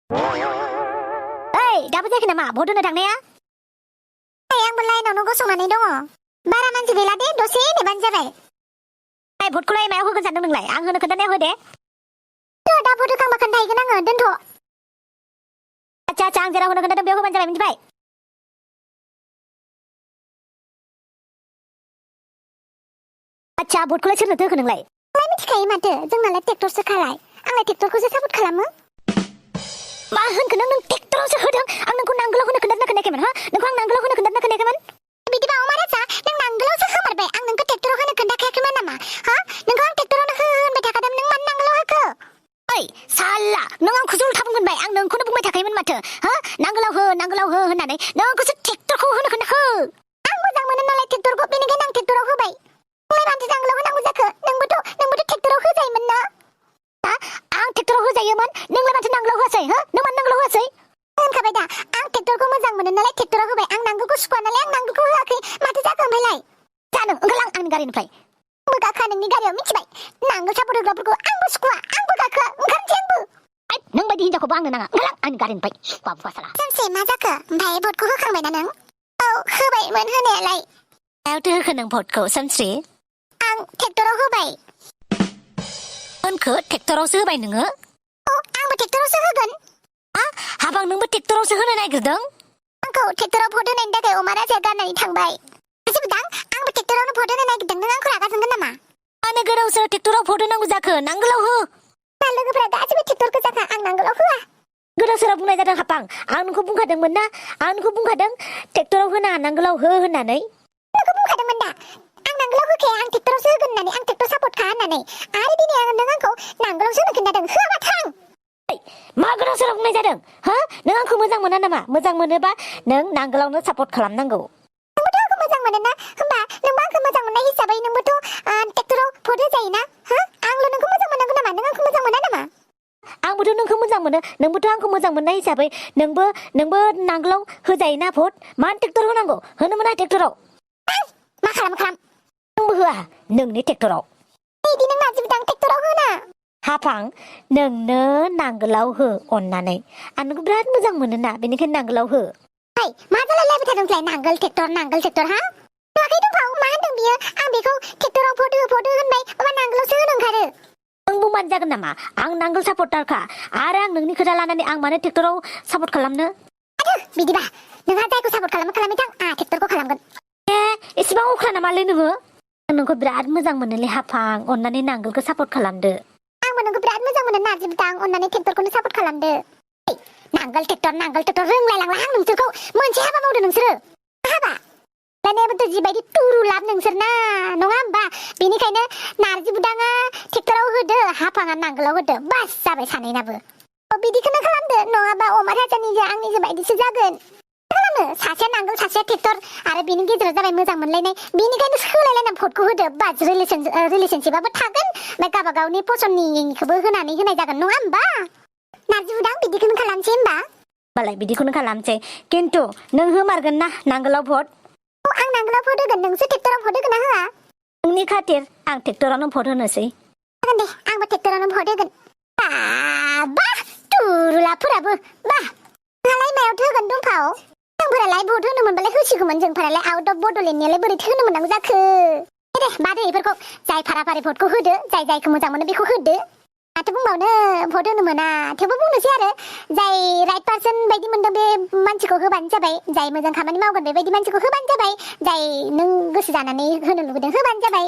ओइ दाबो जायाखै नामा भट होनो थांनाया? आंबो लाइनावनो गसंनानै दङ। बारा मानसि गैला दे, दसे नेबानो जाबाय। भटखौलाय मायाव होगोन सानदों नोंलाय? आं होनो खोन्थानायाव हो दे। दा भट होखांबा खोन्थाहैगोन आङो, दोनथ'। आচ্ছা आं जेराव होनो खोन्थादों बेयाव होबानो जाबाय, मिथिबाय? आচ্ছা भटखौलाय सोरनोथो होखो नोंलाय? मिथिखायो माथो, जोंनालाय ट्रेक्टरसो खालाय। आंलाय ट्रेक्टरखौसो सापर्ट खालामो। मा होनखो नों ट्रेक्टरावसो होदों? आं नोंखौ नांगोलाव होनो खोन्थादोंना खोनायाखैमोन? हा नोंखौ आं नांगोलाव होनो खोन्थादोंना खोनायाखैमोन? बिदिबा अमा राजा, नों नांगोलावसो होमारबाय। आं नोंखौ ट्रेक्टराव होनो खोन्थाखायाखैमोन नामा? हा नोंखौ आं ट्रेक्टरावनो हो होनबाय थाखादों, नों मानो नांगोलाव होखो? ओइ साला, नों आंखौसो उल्था बुंगोनबाय। आं नोंखौनो बुंबाय थाखायोमोन माथो। हा नांगोलाव हो होननानै नों आंखौसो ट्रेक्टरखौ होनो खोन्थाखो। आं मोजां मोनो नालाय ट्रेक्टरखौ, बेनिखायनो आं ट्रेक्टराव होबाय। नोंलाय मानोथो नांगोलाव होनांगौ जाखो? नोंबोथ' ट्रेक्टराव होजायोमोन ना? हा आं ट्रेक्टराव होजायोमोन, नोंलाय माथो नांगोलाव होआसै? हा नों मानो नांगोलाव होआसै? होनखाबाय दा, आं ट्रेक्टरखौ मोजां मोनो नालाय ट्रेक्टराव होबाय। आं नांगोलखौ सुखुआ नालाय आं नांगोलखौ होआखै। माथो जाखो ओमफ्रायलाय? जानो ओंखारलां आंनि गारिनिफ्राय। आंबो गाखोआ नोंनि गारियाव, मिथिबाय? नांगोल सापर्ट होग्राफोरखौ आंबो सुखुआ, आंबो गाखोआ, ओंखारनोसै आंबो। नों बायदि हिनजावखौबो आंनो नाङा, ओंखारलां आंनि गारिनिफ्राय। सुखुआ बुखुआ साला। सानसे मा जाखो? ओमफ्राय भटखौ होखांबायना नों? औ होबायमोन होनायालाय। मायावथो होखो नों भटखौ सोमस्रि? आं ट्रेक्टराव होबाय। होनखो ट्रेक्टरावसो होबाय नोङो? औ आंबो ट्रेक्टरावसो होगोन। हाबां नोंबो ट्रेक्टरावसो होनो नागिरदों? आंखौ ट्रेक्टराव भट होनायनि थाखाय अमा राजाया गारनानै थांबाय। बुजिबायदां, आंबो ट्रेक्टरावनो भट होनो नागिरदों। नों आंखौ रागा जोंगोन नामा? मानो गोदावसो ट्रेक्टराव भट होनांगौ जाखो? नांगोलाव हो। लोगोफोरा गासिबो ट्रेक्टर गोजाखा, आं नांगोलाव होआ। गोदाव सोराव बुंनाय जादों हापां। आं नोंखौ बुंखादोंमोन ना, आं नोंखौ बुंखादों ट्रेक्टराव होनाङा नांगोलाव हो होननानै। नोंखौ बुंखादोंमोन दा, आं नांगोलाव होखाया, आं ट्रेक्टरावसो होगोन होननानै, आं ट्रेक्टर सापर्ट खा होननानै। आरो दिनै नों आंखौ नांगोलावसो होनो खोन्थादों, होआबा थां। मा गोदाव सोराव बुंनाय जादों? हा नों आंखौ मोजां मोना नामा? मोजां मोनोबा नों नांगोलावनो सापर्ट खालामनांगौ। नोंबोथ' आंखौ मोजां मोनो ना? होमबा नोंबो आंखौ मोजां मोननाय हिसाबै नोंबोथ' ट्रेक्टराव भट होजायोना? हा आंल' नोंखौ मोजां मोननांगौ नामा? नों आंखौ मोजां मोना नामा? आंबोथ' नोंखौ मोजां मोनो, नोंबोथ' आंखौ मोजां मोननाय हिसाबै नोंबो नांगोलाव होजायोना भट? मानो ट्रेक्टर होनांगौ? होनो मोना ट्रेक्टराव। मा खालाम? नोंबो होआ नोंनि ट्रेक्टराव। बिदि नों नाजिबदां, ट्रेक्टराव होना। हाफां नोंनो नांगोलाव हो अननानै। आं नोंखौ बिराद मोजां मोनोना, बेनिखायनो नांगोलाव हो। मा जालायलायबाय थादोंलाय? नांगोल ट्रेक्टर हा? नुवाखै दंफां, मा होनदों बियो? आं बेखौ ट्रेक्टराव भट हो होनबाय, माबा नांगोलावसो होनो ओंखारो। नों बुंबानो जागोन नामा? आं नांगोल सापर्टारखा, आरो आं नोंनि खोथा लानानै आं मानो ट्रेक्टराव सापर्ट खालामनो? बिदिबा नोंहा जायखौ सापर्ट खालामथां, आं ट्रेक्टरखौ खालामगोन। एसेबां अख्रा नामालै नोङो? आं नोंखौ बिराद मोजां मोनोलै हाफां, अननानै नांगोलखौ सापर्ट खालामदो। आंबो नोंखौ बिराद मोजां मोनो नाजिबदां, अननानै ट्रेक्टरखौनो सापर्ट खालामदो। नांगोल ट्रेक्टर रोंलायलांला आं नोंसोरखौ। मोनसे हाबा मावदो नोंसोरो। हाबा लानायाबोथ' जिबायदि तुरु लाब नोंसोर ना, नङा होमबा? बेनिखायनो नारजि बुदाङा ट्रेक्टराव होदो, हाफाङा नांगोलाव होदो, बास जाबाय सानैनाबो। बिदिखौनो खालामदो, नङाबा अमा राजानिजों आंनिजों बायदिसो जागोन। खालामो सासेया नांगोल सासेया ट्रेक्टर, आरो बेनि गेजेराव जाबाय मोजां मोनलायनाय। बेनिखायनो सोलायलायना भटखौ होदो, बास रिलेशनशिपआबो थागोन, ओमफ्राय गावबा गावनि पसन्दनिखौबो होनानै होनाय जागोन, नङा होमबा? नारजि बुदां बिदिखौनो खालामसै होमबा? होमबालाय बिदिखौनो खालामसै, खिन्थु नों होमारगोन ना नांगोलाव भट? आं नांगोलाव भट होगोन, नोंसो ट्रेक्टराव भट होगोन ना होआ? नोंनि खाथिर आं ट्रेक्टरावनो भट होनोसै। जागोन दे, आंबो ट्रेक्टरावनो भट होगोन। बा तुरुलाफोराबो, बा नोंहालाय मायावथो होगोन दंफाव? जोंफोरालाय भट होनो मोनबालाय होसिगौमोन, जोंफोरालाय आउट अफ बड'लेण्डनियालाय बोरैथो होनो मोननांगौ जाखो? दे बादो बेफोरखौ, जाय फाराफारि भटखौ होदो, जायखौ मोजां मोनो बेखौ होदो। माथो बुंबावनो, भट होनो मोना, थेवबो बुंनोसै आरो जाय राइट पार्सन बायदि मोनदों बे मानसिखौ होबानो जाबाय, जाय मोजां खामानि मावगोन बेबायदि मानसिखौ होबानो जाबाय, जाय नों गोसो जानानै होनो लुगैदों होबानो जाबाय।